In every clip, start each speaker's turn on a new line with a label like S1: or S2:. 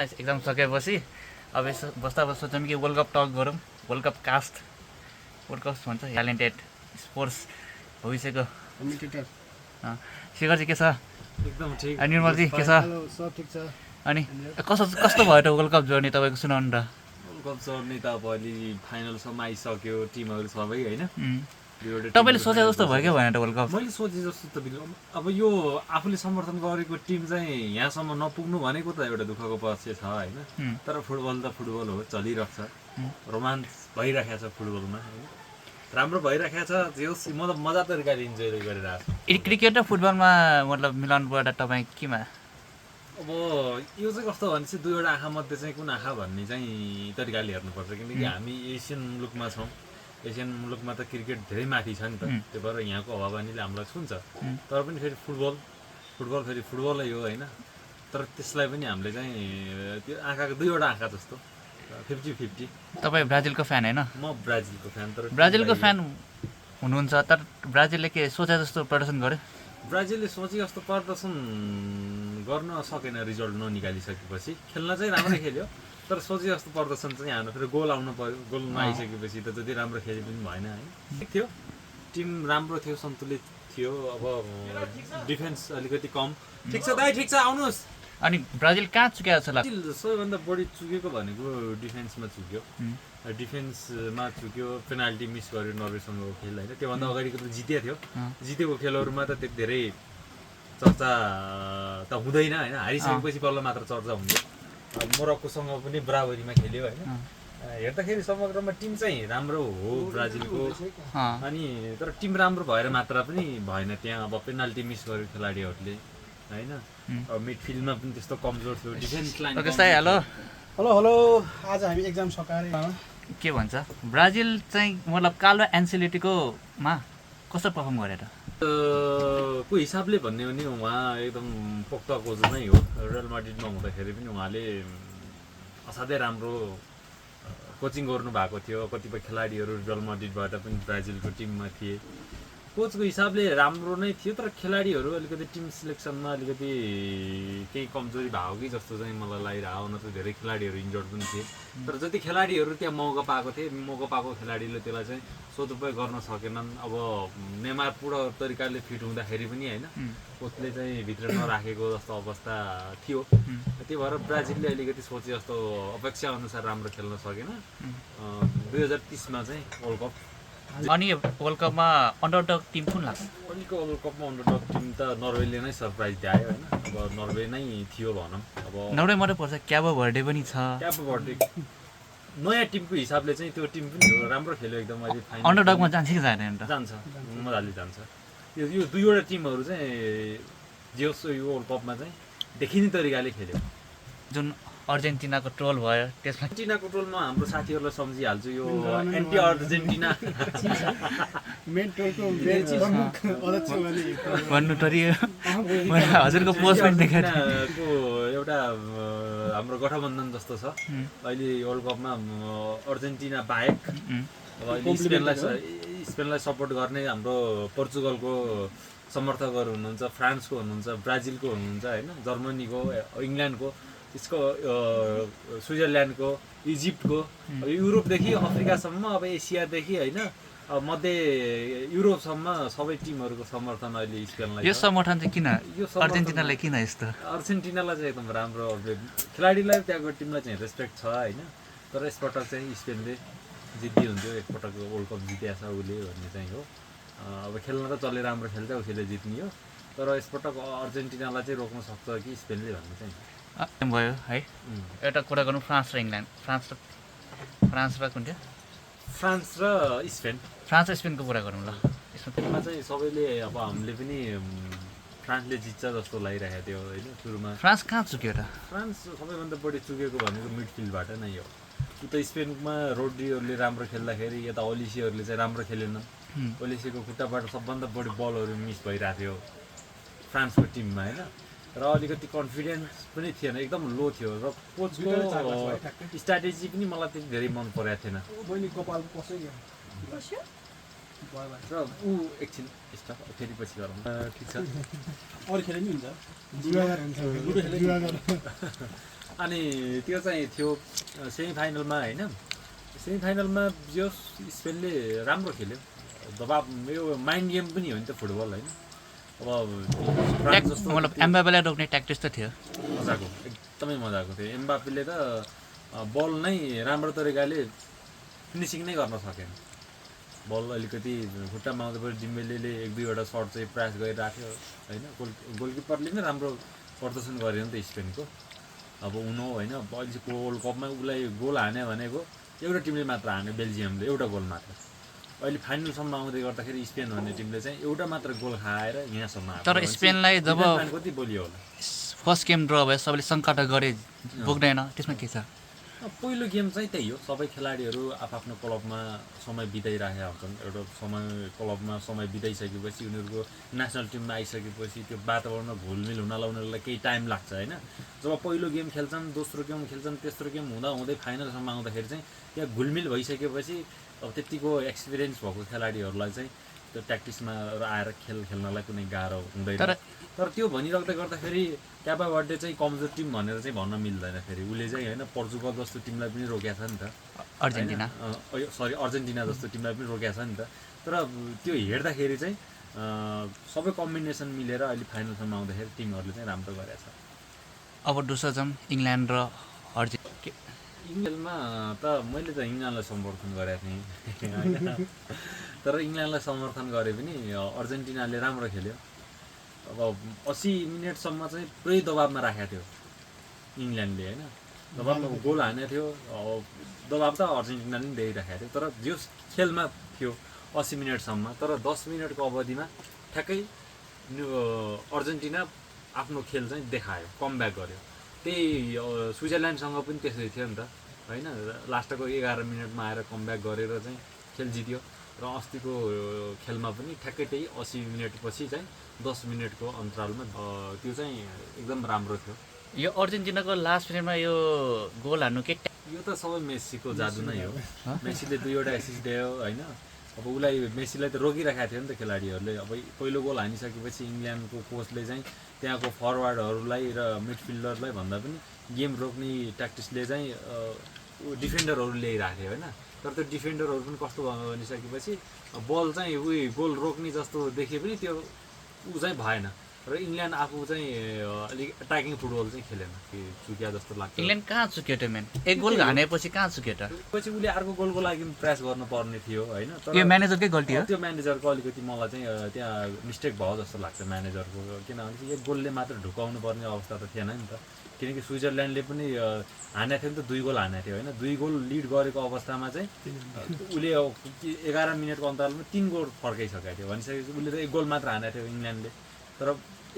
S1: Exam सकेपछि अब यसो बस्दा बस्दा सोचौँ कि वर्ल्ड कप टक गरौँ वर्ल्ड कप भन्छ ट्यालेन्टेड स्पोर्ट्स भविष्यको
S2: कमेन्टेटर
S1: शिखर चाहिँ के छ
S3: एकदम ठिक
S1: अनि निर्मल चाहिँ के छ
S2: हेलो सब ठिक छ
S1: अनि कस्तो भयो त वर्ल्ड कप जर्नी तपाईँको सुनाउनु त
S3: वर्ल्ड कप जर्नी त अब अलि फाइनलसम्म आइसक्यो टिमहरू सबै होइन
S1: तपाईँले सोचे जस्तो भयो क्या भएन त वर्ल्ड कप
S3: मैले सोचे जस्तो त बिल्कुल अब यो आफूले समर्थन गरेको टिम चाहिँ यहाँसम्म नपुग्नु भनेको त एउटा दुःखको पक्ष छ होइन तर फुटबल त फुटबल हो चलिरहेको छ रोमान्च भइरहेको छ फुटबलमा होइन राम्रो भइरहेको छ जे होस् मतलब मजा तरिकाले इन्जोय गरिरहेको छु
S1: क्रिकेट र फुटबलमा मतलब मिलाउनु पर्दा तपाईँ केमा
S3: अब यो चाहिँ कस्तो भने चाहिँ दुईवटा आँखा मध्ये चाहिँ कुन आँखा भन्ने चाहिँ तरिकाले हेर्नुपर्छ किनकि हामी एसियन मुलुकमा छौँ एसियन मुलुकमा त क्रिकेट धेरै माथि छ नि त त्यही भएर यहाँको हावापानीले हामीलाई छुन्छ तर पनि फेरि फुटबल फेरि फुटबलै हो होइन तर त्यसलाई पनि हामीले चाहिँ त्यो आँखाको दुईवटा आँखा जस्तो 50-50
S1: तपाईँ ब्राजिलको फ्यान होइन
S3: म ब्राजिलको फ्यान तर
S1: ब्राजिलको फ्यान हुनुहुन्छ तर ब्राजिलले के सोचे जस्तो प्रदर्शन गर्यो
S3: ब्राजिलले सोचे जस्तो प्रदर्शन गर्न सकेन रिजल्ट ननिकालिसकेपछि खेल्न चाहिँ राम्रै खेल्यो तर सोचे जस्तो प्रदर्शन चाहिँ हाम्रो फेरि गोल आउनु पर्यो गोल नआइसकेपछि त जति राम्रो खेले पनि भएन होइन ठिक थियो टिम राम्रो थियो सन्तुलित थियो अब डिफेन्स अलिकति कम ठिक छ दाइ ठिक छ आउनुहोस्
S1: अनि ब्राजिल कहाँ चुकेको छ लाग्छ
S3: सबैभन्दा बढी चुकेको भनेको डिफेन्समा चुक्यो डिफेन्समा चुक्यो पेनाल्टी मिस गर्यो नर्वेसँगको खेल होइन त्योभन्दा अगाडिको त जितेको थियो जितेको खेलहरूमा त त्यति धेरै चर्चा त हुँदैन होइन हारिसकेपछि बल्ल मात्र चर्चा हुन्छ मोरक्कोसँग पनि बराबरीमा खेल्यो होइन हेर्दाखेरि समग्रमा टिम चाहिँ राम्रो हो ब्राजिलको अनि तर टिम राम्रो भएर मात्र पनि भएन त्यहाँ अब पेनाल्टी मिस गर्यो खेलाडीहरूले होइन अब मिडफिल्डमा पनि त्यस्तो कमजोर थियो डिफेन्स लाइन
S1: हेलो
S2: हेलो आज हामी एक्जाम सकाएर
S1: के भन्छ ब्राजिल चाहिँ मतलब कालो एन्सेलिटीकोमा कस्तो पर्फर्म गरेर
S3: को हिसाबले भन्ने हो भने उहाँ एकदम पोख्ता कोच नै हो रियल माड्रिडमा हुँदाखेरि पनि उहाँले असाध्यै राम्रो कोचिङ गर्नु भएको थियो कतिपय खेलाडीहरू रियल माड्रिडबाट पनि ब्राजिलको टिममा थिए कोचको हिसाबले राम्रो नै थियो तर खेलाडीहरू अलिकति टिम सिलेक्सनमा अलिकति केही कमजोरी भएको कि जस्तो चाहिँ मलाई लागिरहेको नत्र धेरै खेलाडीहरू इन्जर्ड पनि थिए तर जति खेलाडीहरू त्यहाँ मौका पाएको खेलाडीले त्यसलाई चाहिँ सदुपयोग गर्न सकेनन् अब नेमार पुरा तरिकाले फिट हुँदाखेरि पनि होइन कोचले चाहिँ भित्र नराखेको जस्तो अवस्था थियो त्यही भएर ब्राजिलले अलिकति सोचे जस्तो अपेक्षा अनुसार राम्रो खेल्न सकेन 2030मा चाहिँ वर्ल्ड कप
S1: अनि वर्ल्ड कपमा अन्डरडग टिम कुन लाग्छ
S3: अहिलेको वर्ल्ड कपमा अन्डरडग टिम त नर्वेले नै सरप्राइज दियो होइन अब नर्वे नै थियो भनौँ अब
S1: नर्वे मात्रै पर्छ क्याबो भर्डे पनि छ
S3: क्याबो भर्डे नयाँ टिमको हिसाबले चाहिँ त्यो टिम पनि राम्रो खेल्यो एकदम अहिले फाइनल
S1: अन्डरडगमा जान्छ कि जाँदैन त
S3: जान्छ मजाले जान्छ यो दुईवटा टिमहरू चाहिँ जे होस् यो वर्ल्ड कपमा चाहिँ देखिने तरिकाले खेल्यो
S1: जुन अर्जेन्टिनाको ट्रोल भयो त्यसमा
S3: अर्जेन्टिनाको ट्रोलमा हाम्रो साथीहरूलाई सम्झिहाल्छु यो एन्टी अर्जेन्टिना
S1: भन्नु टरियो हजुरको पोस्ट पनि देखाएको
S3: एउटा हाम्रो गठबन्धन जस्तो छ अहिले वर्ल्ड कपमा अर्जेन्टिना बाहेक अब अहिले स्पेनलाई सपोर्ट गर्ने हाम्रो पोर्चुगलको समर्थकहरू हुनुहुन्छ फ्रान्सको हुनुहुन्छ ब्राजिलको हुनुहुन्छ होइन जर्मनीको इङ्ल्यान्डको त्यसको स्विजरल्यान्डको इजिप्टको युरोपदेखि अफ्रिकासम्म अब एसियादेखि होइन मध्य युरोपसम्म सबै टिमहरूको समर्थन अहिले स्पेनलाई
S1: यो समर्थन चाहिँ किन अर्जेन्टिनालाई किन यस्तो
S3: अर्जेन्टिनालाई चाहिँ एकदम राम्रो खेलाडीलाई त्यहाँको टिमलाई चाहिँ रेस्पेक्ट छ होइन तर यसपटक चाहिँ स्पेनले जित्दै हुन्थ्यो एकपटक वर्ल्ड कप जितेको छ उसले भन्ने चाहिँ हो अब खेल्न त चले राम्रो खेल्छ उसले जित्ने हो तर यसपटक अर्जेन्टिनालाई चाहिँ रोक्न सक्छ कि स्पेनले भन्ने चाहिँ
S1: भयो है एउटा कुरा गर्नु फ्रान्स र इङ्ल्यान्ड फ्रान्स र कुन थियो
S3: फ्रान्स र स्पेन
S1: फ्रान्स र स्पेनको कुरा गरौँ ल
S3: यसमा चाहिँ सबैले अब हामीले पनि फ्रान्सले जित्छ जस्तो लागिरहेको थियो होइन सुरुमा
S1: फ्रान्स कहाँ चुक्यो र
S3: फ्रान्स सबैभन्दा बढी चुकेको भनेको मिडफिल्डबाट नै हो उता स्पेनमा रोड्रीहरूले राम्रो खेल्दाखेरि यता ओलिसीहरूले चाहिँ राम्रो खेलेनन् ओलिसीको खुट्टाबाट सबभन्दा बढी बलहरू मिस भइरहेको थियो फ्रान्सको टिममा होइन र अलिकति कन्फिडेन्स पनि थिएन एकदम लो थियो र कोचको स्ट्राटेजी पनि मलाई त्यति धेरै मन परेको थिएन र ऊ एकछिन स्टप फेरि पछि गरौँ ठिक छ अनि त्यो चाहिँ थियो सेमिफाइनलमा होइन, सेमिफाइनलमा जो स्पेनले राम्रो खेल्यो, दबाब यो माइन्ड गेम पनि हो नि त फुटबल होइन। अब फ्रान्स जस्तो
S1: मतलब एम्बापेलाई रोक्ने ट्याक्टिक्स त थियो।
S3: मजाको, एकदमै मजाको थियो। एम्बापेले त बल नै राम्रो तरिकाले फिनिसिङ नै गर्न सकेन। बल अलिकति खुट्टामा आउँदाखेरि डिम्बेलेले एक दुईवटा सर्ट चाहिँ प्रयास गरिराख्यो होइन। गोलकिपरले नै राम्रो प्रदर्शन गर्यो नि त स्पेनको। अब उनो होइन, अहिलेको वर्ल्ड कपमा उसलाई गोल हान्यो भनेको एउटा टिमले मात्र हान्यो, बेल्जियमले एउटा गोल मात्र। अहिले फाइनलसम्म आउँदै गर्दाखेरि स्पेन भन्ने टिमले चाहिँ एउटा मात्र गोल खाएर यहाँसम्म आयो।
S1: तर स्पेनलाई जब
S3: कति बोलियो होला,
S1: फर्स्ट गेम ड्र भयो सबैले शङ्का त गरे पुग्दैन, त्यसमा के छ?
S3: पहिलो गेम चाहिँ त्यही हो, सबै खेलाडीहरू आफ्नो क्लबमा समय बिताइराखेका हुन्छन्। एउटा क्लबमा समय बिताइसकेपछि उनीहरूको नेसनल टिममा आइसकेपछि त्यो वातावरणमा घुलमिल हुनलाई उनीहरूलाई केही टाइम लाग्छ होइन। जब पहिलो गेम खेल्छन्, दोस्रो गेम खेल्छन्, तेस्रो गेम हुँदै फाइनलसम्म आउँदाखेरि चाहिँ त्यहाँ घुलमिल भइसकेपछि अब त्यतिको एक्सपिरियन्स भएको खेलाडीहरूलाई चाहिँ त्यो ट्याक्टिसमा आएर खेल्नलाई कुनै गाह्रो हुँदैन। तर त्यो भनिराख्दै गर्दाखेरि क्यापा बर्डे चाहिँ कमजोर टिम भनेर चाहिँ भन्न मिल्दैन। फेरि उसले चाहिँ होइन पोर्चुगल जस्तो टिमलाई पनि रोकेको छ नि त, अर्जेन्टिना जस्तो टिमलाई पनि रोकेको छ नि त। तर त्यो हेर्दाखेरि चाहिँ सबै कम्बिनेसन मिलेर अहिले फाइनलसम्म आउँदाखेरि टिमहरूले चाहिँ राम्रो गरेको छ।
S1: अब दोस्रो जाउँ इङ्ल्यान्ड र अर्जेन्टिना।
S3: इङ्ल्यान्डमा त मैले त इङ्ल्यान्डलाई समर्थन गरेको थिएँ होइन, तर इङ्ल्यान्डलाई समर्थन गरे पनि अर्जेन्टिनाले राम्रो खेल्यो। अब 80 मिनटसम्म चाहिँ पुरै दबाबमा राखेको थियो इङ्ल्यान्डले होइन, दबाबमा गोल हानेको थियो। दबाब त अर्जेन्टिनाले पनि दिइराखेको थियो, तर जो खेलमा थियो 80 मिनटसम्म। तर 10 मिनटको अवधिमा ठ्याक्कै अर्जेन्टिना आफ्नो खेल चाहिँ देखायो, कमब्याक गर्यो। त्यही स्विजरल्यान्डसँग पनि त्यसरी थियो नि त होइन, लास्टको 11 मिनटमा आएर कमब्याक गरेर चाहिँ खेल जित्यो। र अस्तिको खेलमा पनि ठ्याक्कै त्यही 80 मिनटपछि चाहिँ 10 मिनटको अन्तरालमा त्यो चाहिँ एकदम राम्रो थियो।
S1: यो अर्जेन्टिनाको लास्ट मिनटमा यो गोल हान्नु के
S3: यो त सबै मेसीको जादु नै हो। मेसीले 2वटा एसिस्ट दियो होइन। अब उसलाई मेसीलाई त रोकिराखेको थियो नि त खेलाडीहरूले। अब पहिलो गोल हानिसकेपछि इङ्ल्यान्डको कोचले चाहिँ त्यहाँको फरवार्डहरूलाई र मिडफिल्डरलाई भन्दा पनि गेम रोक्ने ट्याक्टिसले चाहिँ डिफेन्डरहरू ल्याइरहेको थियो होइन। तर त्यो डिफेन्डरहरू पनि कस्तो भयो भनिसकेपछि बल चाहिँ गोल रोक्ने जस्तो देखे पनि त्यो चाहिँ भएन। र इङ्ल्यान्ड आफू चाहिँ अलिक अट्याकिङ फुटबल चाहिँ खेलेन, कि चुक्या जस्तो लाग्छ।
S1: इङ्ल्यान्ड कहाँ चुक्यो त मेन? एक गोल हानेपछि कहाँ चुक्यो त?
S3: पछि उसले अर्को गोलको लागि प्रयास गर्नुपर्ने थियो होइन।
S1: यो म्यानेजरकै गल्ती हो।
S3: त्यो म्यानेजरको अलिकति मलाई चाहिँ त्यहाँ मिस्टेक भयो जस्तो लाग्छ म्यानेजरको। किनभने एक गोलले मात्र ढुकाउनु पर्ने अवस्था त थिएन नि त। किनकि स्विजरल्यान्डले पनि हानेको थियो नि त, 2 गोल हानेको थियो होइन। 2 गोल लिड गरेको अवस्थामा चाहिँ उसले 11 मिनटको अन्तरालमा 3 गोल फर्काइसकेको थियो। भनिसकेपछि उसले त 1 गोल मात्र हानेको थियो इङ्ल्यान्डले। तर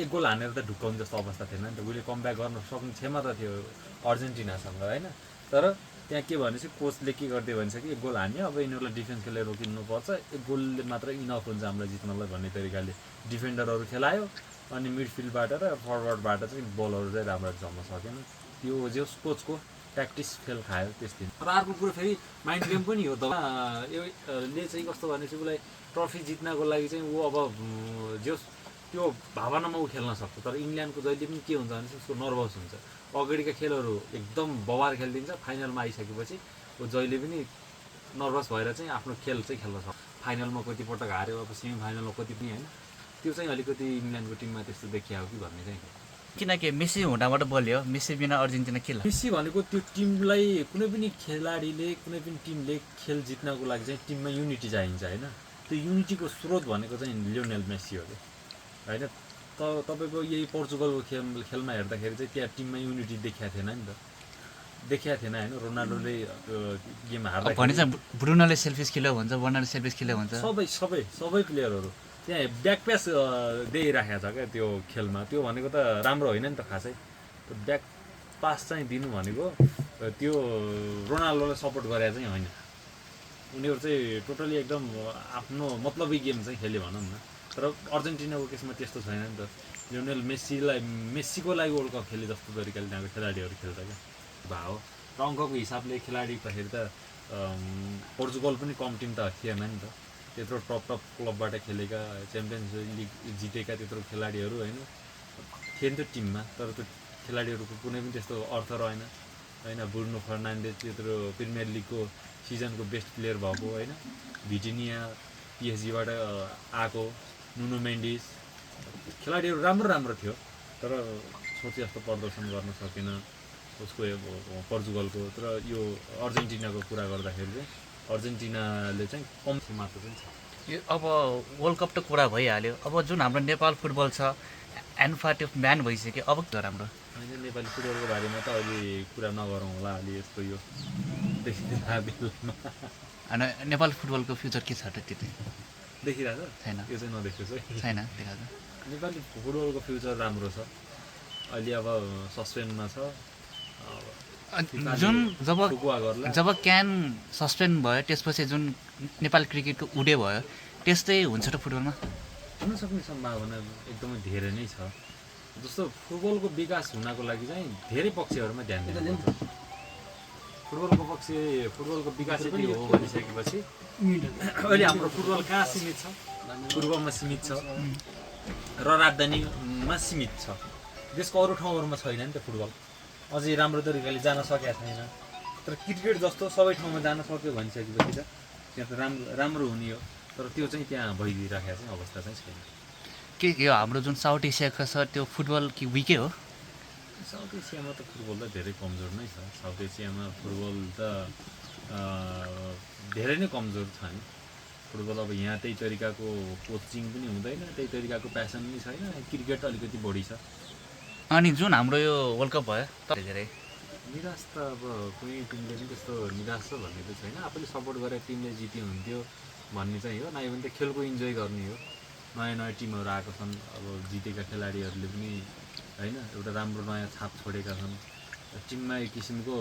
S3: 1 गोल हानेर त ढुकाउने जस्तो अवस्था थिएन नि त। उसले कमब्याक गर्न सक्ने क्षमता थियो अर्जेन्टिनासँग होइन। तर त्यहाँ के भनेपछि कोचले के गरिदियो भनेपछि 1 गोल हान्यो, अब यिनीहरूलाई डिफेन्स खेलेर रोकिनुपर्छ, 1 गोलले मात्र इनफ हुन्छ हामीलाई जित्नलाई भन्ने तरिकाले डिफेन्डरहरू खेलायो। अनि मिडफिल्डबाट र फरवर्डबाट चाहिँ बलहरू चाहिँ राम्ररी जम्न सकेन। त्यो जो कोचको ट्याक्टिस फेल खायो त्यस दिन। र अर्को कुरो फेरि माइन्ड गेम पनि हो। यसले चाहिँ कस्तो भनेपछि उसलाई ट्रफी जित्नको लागि चाहिँ ऊ अब जो त्यो भावनामा ऊ खेल्न सक्छ। तर इङ्ल्यान्डको जहिले पनि के हुन्छ भने उसको नर्भस हुन्छ। अगाडिका खेलहरू एकदम बवार खेलिदिन्छ, फाइनलमा आइसकेपछि ऊ जहिले पनि नर्भस भएर चाहिँ आफ्नो खेल चाहिँ खेल्न सक्छ। फाइनलमा कतिपटक हार्यो, अब सेमी फाइनलमा कति पनि होइन। त्यो चाहिँ अलिकति इङ्ल्यान्डको टिममा त्यस्तो देखियो कि भन्ने चाहिँ।
S1: किनकि मेसी हुँदाबाट बल्यो, मेसी बिना अर्जेन्टिना खेल।
S3: मेसी भनेको त्यो टिमलाई कुनै पनि खेलाडीले कुनै पनि टिमले खेल जित्नको लागि चाहिँ टिममा युनिटी चाहिन्छ होइन। त्यो युनिटीको स्रोत भनेको चाहिँ लियोनेल मेसी हो होइन। तपाईँको यही पोर्चुगलको खेलमा हेर्दाखेरि चाहिँ त्यहाँ टिममा युनिटी देखिएको थिएन नि त, देखिएको थिएन होइन। रोनाल्डोले गेम हार्दा
S1: भने चाहिँ ब्रुनोले सेल्फिस खेल्यो भन्छ, वर्नरले सेल्फिस खेल्यो भन्छ।
S3: सबै प्लेयरहरू त्यहाँ ब्याक प्यास दिइराखेको छ क्या त्यो खेलमा। त्यो भनेको त राम्रो होइन नि त खासै। त्यो ब्याक पास चाहिँ दिनु भनेको त्यो रोनाल्डोलाई सपोर्ट गरेर चाहिँ होइन। उनीहरू चाहिँ टोटली एकदम आफ्नो मतलबी गेम चाहिँ खेल्यो भनौँ न। तर अर्जेन्टिनाको केसमा त्यस्तो छैन नि त। लियोनेल मेसीको लागि वर्ल्ड कप खेले जस्तो तरिकाले त्यहाँको खेलाडीहरू खेल्छ क्या भाव। र अङ्कको हिसाबले खेलाडी हेर्दा त पोर्चुगल पनि कम टिम त थिएन नि त। त्यत्रो टप क्लबबाट खेलेका, च्याम्पियन्स लिग जितेका त्यत्रो खेलाडीहरू होइन थिए नि त्यो टिममा। तर त्यो खेलाडीहरूको कुनै पनि त्यस्तो अर्थ रहेन होइन। ब्रुनो फर्नान्डेज त्यत्रो प्रिमियर लिगको सिजनको बेस्ट प्लेयर भएको होइन। भिटिनिया पिएसजीबाट आएको, नुनो मेन्डिस खेलाडीहरू राम्रो थियो, तर सोचे जस्तो प्रदर्शन गर्न सकेन उसको पोर्चुगलको। तर यो अर्जेन्टिनाको कुरा गर्दाखेरि चाहिँ अर्जेन्टिनाले चाहिँ कम मात्र चाहिँ छ।
S1: यो अब वर्ल्ड कप त कुरा भइहाल्यो, अब जुन हाम्रो नेपाल फुटबल छ एन्फा त्यो ब्यान भइसक्यो, अब के राम्रो?
S3: होइन, नेपाली फुटबलको बारेमा त अहिले कुरा नगरौँ होला अलि यस्तो यो देखिरहेको बेलामा।
S1: अनि नेपाल फुटबलको फ्युचर के छ त? त्यो
S3: देखिरहेको
S1: छैन,
S3: यो चाहिँ नदेखेको छ है।
S1: छैन देखाएको।
S3: नेपाली फुटबलको फ्युचर राम्रो छ, अहिले अब सस्पेन्डमा छ।
S1: जुन
S3: फुकुवा गर्ला
S1: जब क्यान सस्पेन्ड भयो त्यसपछि जुन नेपाल क्रिकेटको उडे भयो त्यस्तै हुन्छ त फुटबलमा?
S3: हुन सक्ने सम्भावना एकदमै धेरै नै छ। जस्तो फुटबलको विकास हुनको लागि चाहिँ धेरै पक्षहरूमा ध्यान दिनुपर्छ। फुटबलको विकास यदि हो भनिसकेपछि अहिले हाम्रो फुटबल कहाँ सीमित छ? पूर्वमा सीमित छ र राजधानीमा सीमित छ। देशको अरू ठाउँहरूमा छैन नि त फुटबल, अझै राम्रो तरिकाले जान सकेको छैन। तर क्रिकेट जस्तो सबै ठाउँमा जान सक्यो भनिसकेपछि त त्यहाँ त राम्रो हुने हो, तर त्यो चाहिँ त्यहाँ भइदिइराखेको चाहिँ अवस्था चाहिँ छैन।
S1: के यो हाम्रो जुन साउथ एसियाको छ त्यो फुटबल कि विकै हो?
S3: साउथ एसियामा त फुटबल त धेरै कमजोर नै छ। साउथ एसियामा फुटबल त धेरै नै कमजोर छ नि फुटबल। अब यहाँ त्यही तरिकाको कोचिङ पनि हुँदैन, त्यही तरिकाको प्यासन पनि छैन। क्रिकेट अलिकति बढी छ।
S1: अनि जुन हाम्रो यो वर्ल्ड कप भयो धेरै
S3: निराश त अब कुनै टिमले पनि त्यस्तो निराश छ भन्ने त छैन। आफूले सपोर्ट गरेर टिमले जित्यो हुन्थ्यो भन्ने चाहिँ हो, नभए भने त खेलको इन्जोय गर्ने हो। नयाँ टिमहरू आएको छन्, अब जितेका खेलाडीहरूले पनि होइन एउटा राम्रो नयाँ छाप छोडेका छन्। टिममा एक किसिमको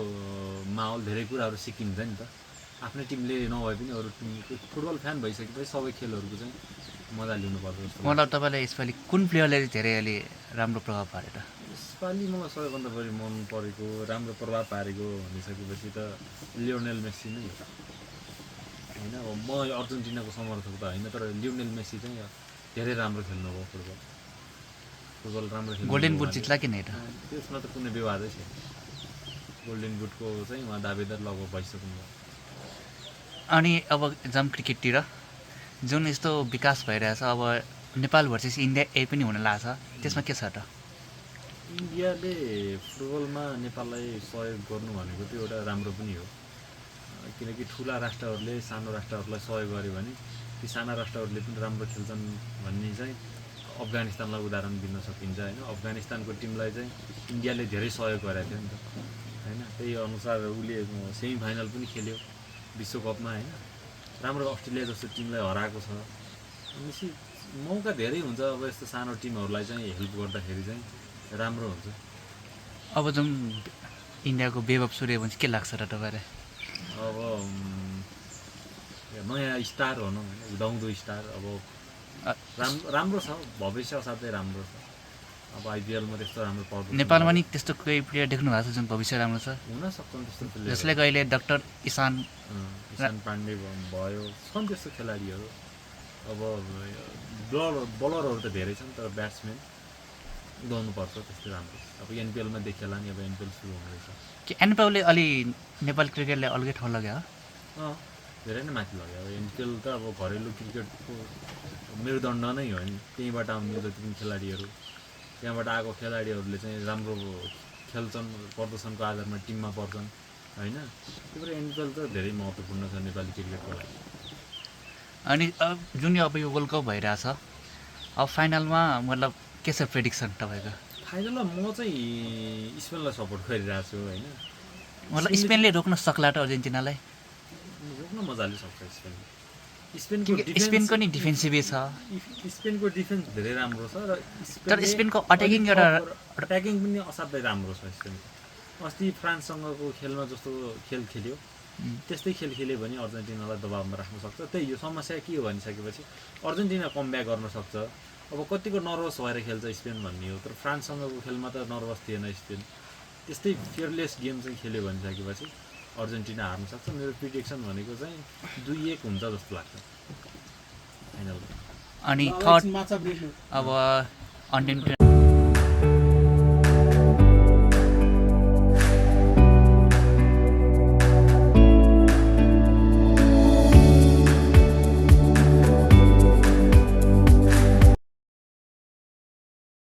S3: माहौल, धेरै कुराहरू सिकिन्छ नि त। आफ्नै टिमले नभए पनि अरू टिमको फुटबल फ्यान भइसकेपछि सबै खेलहरूको चाहिँ मजा लिनुपर्छ जस्तो लाग्छ।
S1: मतलब तपाईँलाई यसपालि कुन प्लेयरले धेरै अलि राम्रो प्रभाव पारे त?
S3: यसपालि मलाई सबैभन्दा बढी मन परेको, राम्रो प्रभाव पारेको भनिसकेपछि त लियोनेल मेस्सी नै हो होइन। अब म अर्जेन्टिनाको समर्थक त होइन, तर लियोनेल मेस्सी चाहिँ धेरै राम्रो खेल्नुभयो फुटबल राम्रो खेल्नु।
S1: गोल्डन बुट जित्ला कि नै त?
S3: त्यसमा त कुनै विवादै छैन। गोल्डन बुटको चाहिँ उहाँ दावेदार लगभग भइसक्नुभयो।
S1: अनि अब जाम क्रिकेटतिर जुन यस्तो विकास भइरहेछ, अब नेपाल भर्सेस इन्डिया ए पनि हुन लाग्छ, त्यसमा के छ त?
S3: इन्डियाले फुटबलमा नेपाललाई सहयोग गर्नु भनेको त्यो एउटा राम्रो पनि हो, किनकि ठुला राष्ट्रहरूले सानो राष्ट्रहरूलाई सहयोग गर्यो भने ती साना राष्ट्रहरूले पनि राम्रो खेल्छन् भन्ने चाहिँ अफगानिस्तानलाई उदाहरण दिन सकिन्छ होइन। अफगानिस्तानको टिमलाई चाहिँ इन्डियाले धेरै सहयोग गरेको थियो नि त होइन। त्यही अनुसार उसले सेमी फाइनल पनि खेल्यो विश्वकपमा होइन। राम्रो अस्ट्रेलिया जस्तो टिमलाई हराएको छ। भनेपछि मौका धेरै हुन्छ अब यस्तो सानो टिमहरूलाई चाहिँ हेल्प गर्दाखेरि चाहिँ राम्रो हुन्छ।
S1: अब जुन इन्डियाको वैभव सूर्यवंशी के लाग्छ र तपाईँलाई?
S3: अब नयाँ स्टार भनौँ होइन, उदाउँदो स्टार। अब राम्रो छ, भविष्य असाध्यै राम्रो छ। अब आइपिएलमा त्यस्तो राम्रो पर्छ।
S1: नेपालमा नि त्यस्तो कोही प्लेयर देख्नु भएको छ जुन भविष्य राम्रो छ?
S3: हुनसक्छ त्यस्तो प्लेयर,
S1: जसले अहिले डाक्टर ईशान
S3: पाण्डे भयो, छन् त्यस्तो खेलाडीहरू। अब बलरहरू त धेरै छन्, तर ब्याट्सम्यान उदाउनुपर्छ त्यस्तै राम्रो। अब एनपिएलमा देखिएला नि, अब एनपिएल सुरु हुँदैछ
S1: कि एनपिएलले अलि नेपाल क्रिकेटलाई अलग्गै ठाउँ लग्यो?
S3: धेरै नै माथि लग्यो। अब एनपिएल त अब घरेलु क्रिकेटको मेरुदण्ड नै हो नि। त्यहीँबाट आउने जति पनि खेलाडीहरू, त्यहाँबाट आएको खेलाडीहरूले चाहिँ राम्रो खेल्छन्, प्रदर्शनको आधारमा टिममा पर्छन् होइन। त्यही भएर एनपिएल त धेरै महत्त्वपूर्ण छ नेपाली क्रिकेटको लागि।
S1: अनि जुन अब यो वर्ल्ड कप भइरहेछ, अब फाइनलमा मतलब के छ प्रेडिक्सन तपाईँको?
S3: फाइनलमा म चाहिँ स्पेनलाई सपोर्ट गरिरहेको छु होइन।
S1: मतलब स्पेनले रोक्न सक्ला त अर्जेन्टिनालाई?
S3: रोक्न मजाले सक्छ स्पेनले।
S1: स्पेनको नि डिफेन्सिभै छ।
S3: स्पेनको डिफेन्स धेरै राम्रो छ र
S1: तर स्पेनको अट्याकिङ
S3: अट्याकिङ पनि असाध्यै राम्रो छ स्पेनको। अस्ति फ्रान्ससँगको खेलमा जस्तो खेल खेल्यो त्यस्तै खेल खेल्यो भने अर्जेन्टिनालाई दबावमा राख्न सक्छ। त्यही हो समस्या के हो भनिसकेपछि अर्जेन्टिना कमब्याक गर्न सक्छ। अब कतिको नर्भस भएर खेल्छ स्पेन भन्ने हो, तर फ्रान्ससँगको खेलमा त नर्भस थिएन स्पेन। त्यस्तै फियरलेस गेम चाहिँ खेल्यो भनिसकेपछि अर्जेन्टिना हार्न सक्छ। मेरो प्रिडिक्सन भनेको चाहिँ 2-1 हुन्छ जस्तो लाग्छ फाइनल।
S1: अनि थर्ड अब अन्डेन